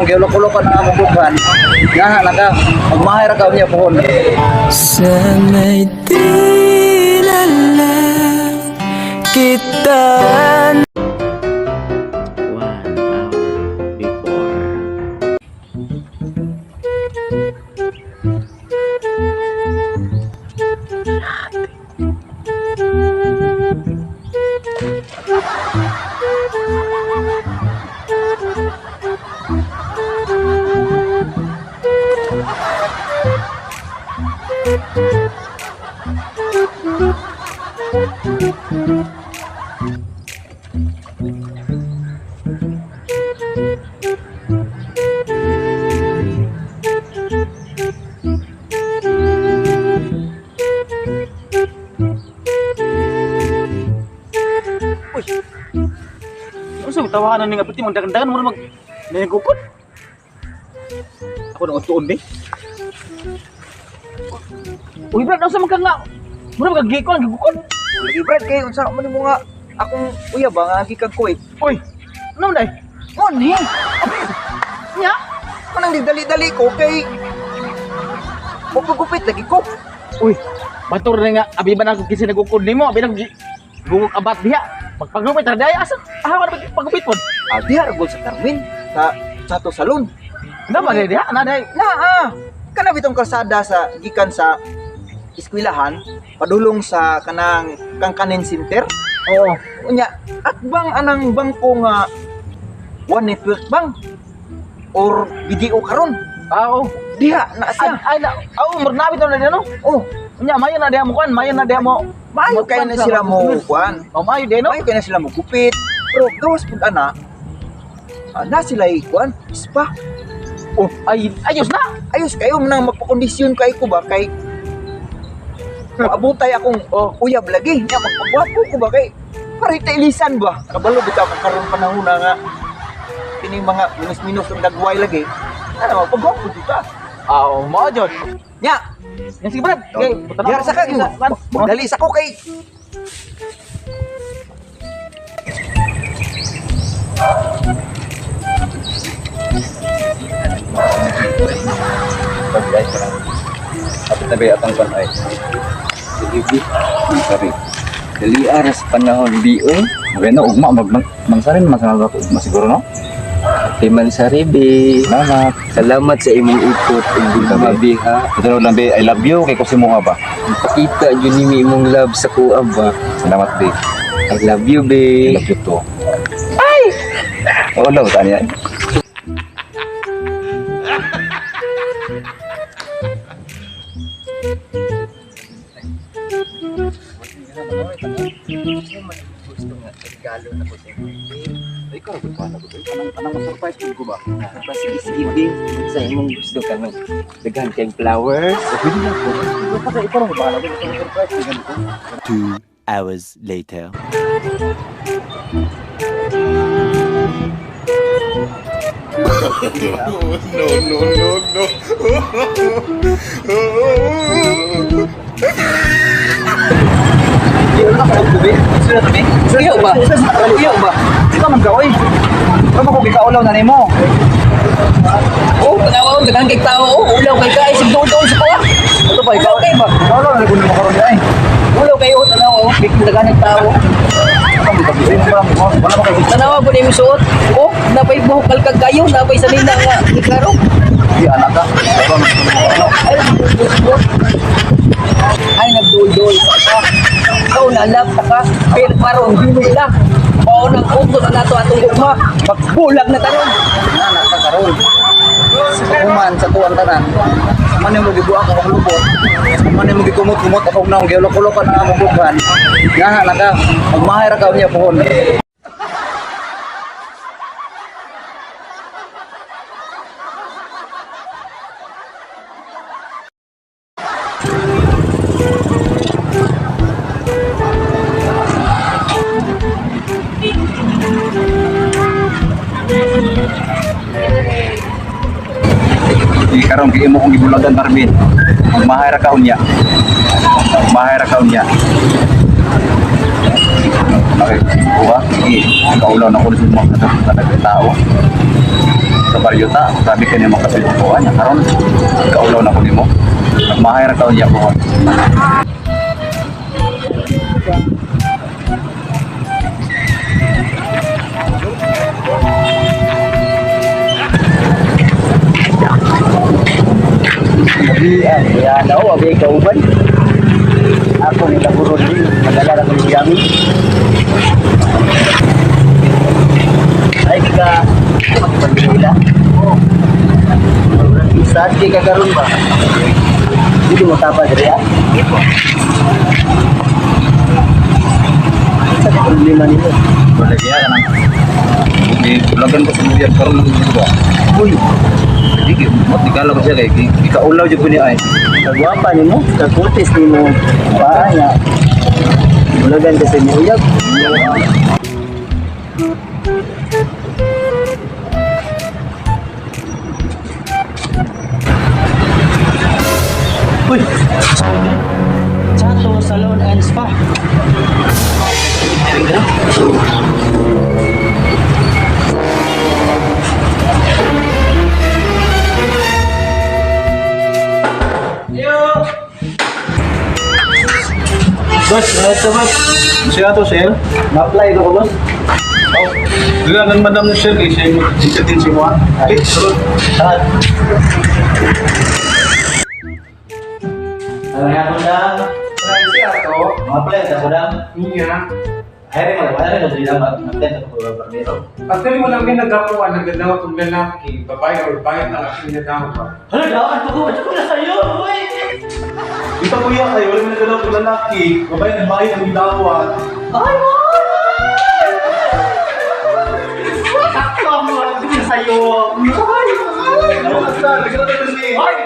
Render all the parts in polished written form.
Giulok-ulok ka na among dughan. Nga na ka, magmahay ra ka unya pohon. Sana'y di na lang kita. 1 hour before. Unsa may tawanan ni nga pati magdagan-dagan mo na mag nagukod. Ako nang tuon di. Uy, Brad, unsa man ka nga? Mura mag gikon, gikon. Lagi, Brad, kay unsa man nimo nga akong uyab ba nga gikan Kuwait. Uy, ano man day? Ngonhi. Nya? Kanang dali-dali ko kay magpagupit lagi ko. Uy, batur na nga abi ba na ako kasi nagukod nimo, abi na gugok abat diha. Magpagupit ra day asa? Ah, wala pagupit pod. Ah, diha ra gud sa Carmen sa to salon. Na ba day diha? Na day. Na ah. Kana bitong kalsada sa gikan sa eskwelahan padulong sa kanang Kangkanin Center. Oo. Unya, at bang anang bangko nga One Network Bank or BDO karon. Ah, oo. Diha na Ay, siya. ay na. Oo, murnabit na diha no. Oh, Unya, mayo na diha mo kuan, mayo na diha mo. maayo kay na sila mo kuan. Oh, mayo diha no. Maayo kay na sila mo gupit. Pero gawas pud ana. Ah, na sila kuan, spa. Oh, ay ayos na. Ayos kayo nang magpakondisyon kay ko ba kay Paabutay akong Oh. uyab lagi. Nya magpagwapo ko ba kay para ilisan ba? Kabalo bitaw ka karon panahon na nga kining mga minus-minus ang dagway lagi. Ano magpagwapo jud ka. Ah, oh, mao jud. Nya, Yan sige Brad. Okay, punta na diyan sa ka magdali sa ko kay Pagdai ka lang. Kapit na ba atang kan ay? Sige, bi. Sabi. Dali aras panahon, bi, oy. Okay na ugma mag mangsarin man sa ako ugma siguro no. Timan sa ribi. Salamat. Salamat sa imong ikot ug gugma, bi, ha. Ito lang be, I love you kay kusimuha ba. Pakita jud nimi imong love sa kuha ba. Salamat be. I love you, I bi. love you too. Ay. Oo love tani. Gusto nga regalo na ko sa imo. Ikaw gud pa na gud. Anang anang surprise pud ko ba? Ba, sige, sige, bi. Sa imong gusto ka nung daghan kayong flowers. Pwede na ko. Basta ikaw ra bahala ko surprise ko ganito. 2 hours later. Iyo ba? Iyo ba? Ikaw man ka oy. Ikaw man ko gikaulaw na nimo. Oh, tanawa daghan kay tao. Oh, ulaw kay ka isig doon sa kuha. Ito pa ikaw. Ulaw kay ba? Ikaw lang na mo karon ay. Ulaw kayo tanawa oh, bigyan daghan kay tao. Wala mo kay Tanawa po na imong suot. Oh, napay buhok kalkag kayo, napay sanina nga klaro. Di anak ka. Ay, ay nagdul-dul sa ka. Ikaw na love ta ka, pero karon dili na. Mao nang uto na nato atong gugma. Magbulag na taron. Anak ka karon. Human sa tuwang tanan. Man mo gibuak akong lubot. Man mo gikumot-kumot akong naong giulok-ulok ka na among dughan. Nga na ka, magmahay ra ka unya pohon. Di karon kay imo kong gibulagan Marvin. Magmahay ra ka unya. Magmahay ra ka unya. Okay, buka. Sige, kaulaw na ko sa mga tao. Sa baryo ta, sabi ka niya makasubuan niya karon. Kaulaw na ko nimo. Mahay ra kaon niya ko. Abi, ya na o, abi kauban. Ako ni laburon din, madala ra kong gamit. Ay ka, makipagpila. Oh. Saan kay ka karon ba? Dili mo tapa diri ah. Sa problema nimo. Wala kaya kanang gibulagan ko sa muyab karon ng ba. Uy, Di gyud mo di kala ko siya kay gikaulaw jud ko niya ay. kagwapa nimo, kakultis nimo. Paa niya. Bulagan ka sa imo uyab. Uy! Chato Salon and Spa. Boss, ano to, boss? Siya to, sir. Ma-apply ko ko, boss. Oh, dila nan madam ni sir kay siya mo entertain si mo. Eh, sulod. Lahat. Ano nga po na? Siya to. Ma-apply ka po na? Niya. Ay, mo, wala rin mo ma-apply ka po ba primero? Actually, walang ginagawa nagdadawat ng lalaki, babae or bayan na aking ginagawa. Hala, dapat ko, ko na sa'yo, uy! Ito kuya kayo, walang ginagawa ng lalaki, babae na bayan ang ginagawa. Ay, mo! Sakto mo, ko na sa'yo. Ay! Ay!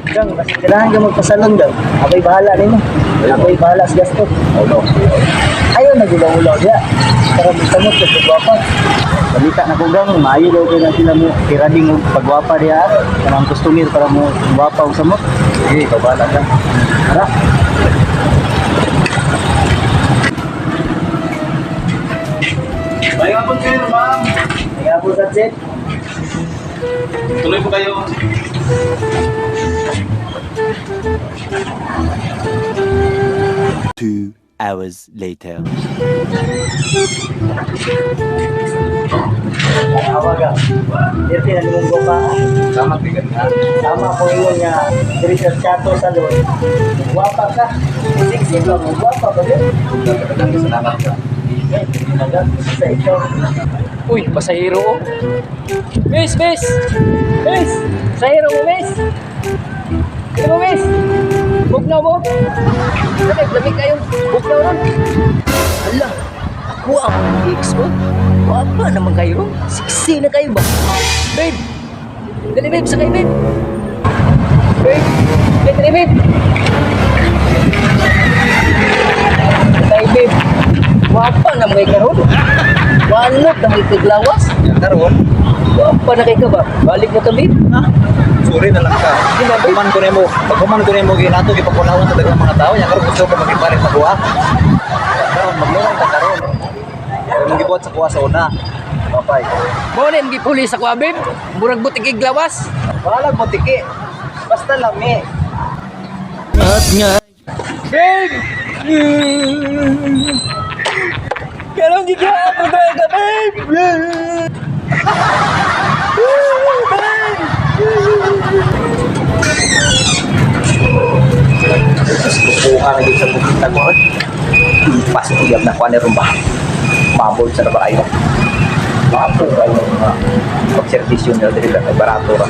Gang, kasi kailangan ka magpasalon daw. Ako'y bahala nimo. Ako'y bahala sa gasto. Ayaw na gulaw-ulaw niya. Para magsamot sa pagwapa. Balita na ko gang, maayo daw kayo na sila mo. Tirading og pagwapa diha. Kanang customer para mo gwapa og samot. Sige, ikaw bahala ka. Tara. May nga po sir, ma'am. Kaya po sa set. Tuloy po kayo. 2 hours later. Awa ka. Dirty na nimong gwapa. Tama bigat nga. Tama ko yun nga. Diri sa Chato Salon. Gwapa ka. Sexy ka mo. Gwapa ba yun? Daghang salamat ka. Eh, sa ikaw. Uy, pasahero oh. Miss, miss! Miss! Pasahero mo, miss! Ano mo, miss? Bugnaw mo? Lamig, lamig kayo. Bugnaw ron. Hala, ako ang ex mo. Wapa naman kayo. Sexy na kayo ba? Babe! Dali, babe, sakay, babe! Babe! Dali, babe! Sakay, babe. Wapa naman kayo karon. Walot na may paglawas. Karon, Wapa na kay ka ba? Balik mo kami. sorry na lang ka. Di ba, babe? Paghuman ko nimo, paghuman ko nimo ginato gipakulawan sa daghang mga tao, nya karon gusto ko makipalit sa kuha. Karon magluwang ta karon. Karon gibuhat sa kuha sa una. Papay. Mo na yung gipuli sa kuha, babe. Murag butik iglawas. Balag mo tiki. Basta lami. Babe! Karong gigahapon tayo ka, babe! Buka na sa bukita ko. Pas uyab na kuha ni Rumba. Mabol sa na ba kayo? Mapo kayo mga pagservisyo nila dili lang kay barato ra.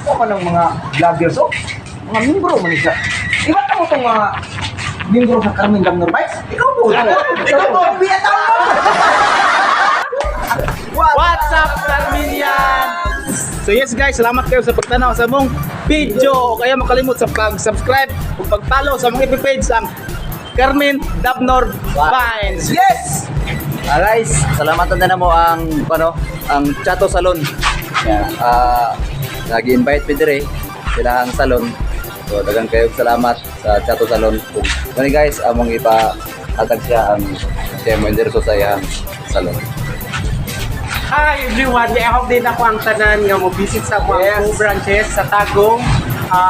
Ako ng mga vloggers, oh. Mga membro man siya. Iba ka mo itong mga membro sa Carmen Gamnor Bites? Ikaw po. Ikaw po. What's up, Carminian? So yes guys, salamat kayo sa pagtanaw sa mong video. O kaya makalimot sa pag-subscribe o pag-follow sa mong FB page ang Carmen Dabnor Vines. Yes! Ah, guys, salamatan na mo ang ano, ang Chato Salon. Yan. Ah, nag-invite mi dire sila ang salon. So daghang kayo salamat sa Chato Salon. Kung guys, among ipa Hatag siya ang siya mo enderso sa iyang salon. Hi everyone! I hope din ako ang tanan nga mo visit sa mga two branches sa Tagum.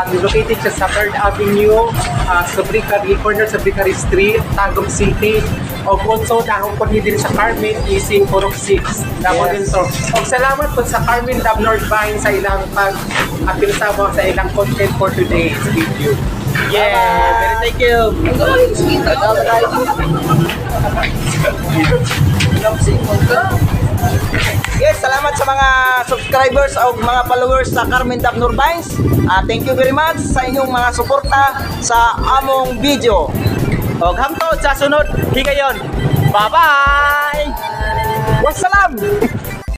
Located siya sa 3rd Avenue, sa Brickery, corner sa Brickery Street, Tagum City. O also, dahon po ni din sa Carmen, Ising, Purok 6. Dako din to. Og salamat po sa Carmen Dab North Vine sa ilang pag-apil sa mo sa ilang content for today's video. Yeah, very thank you. Yes, salamat sa mga subscribers o mga followers sa Carmen Dap Nurbines. Thank you very much sa inyong mga suporta sa among video. Og hamtod sa sunod higayon. Bye-bye. Wassalam!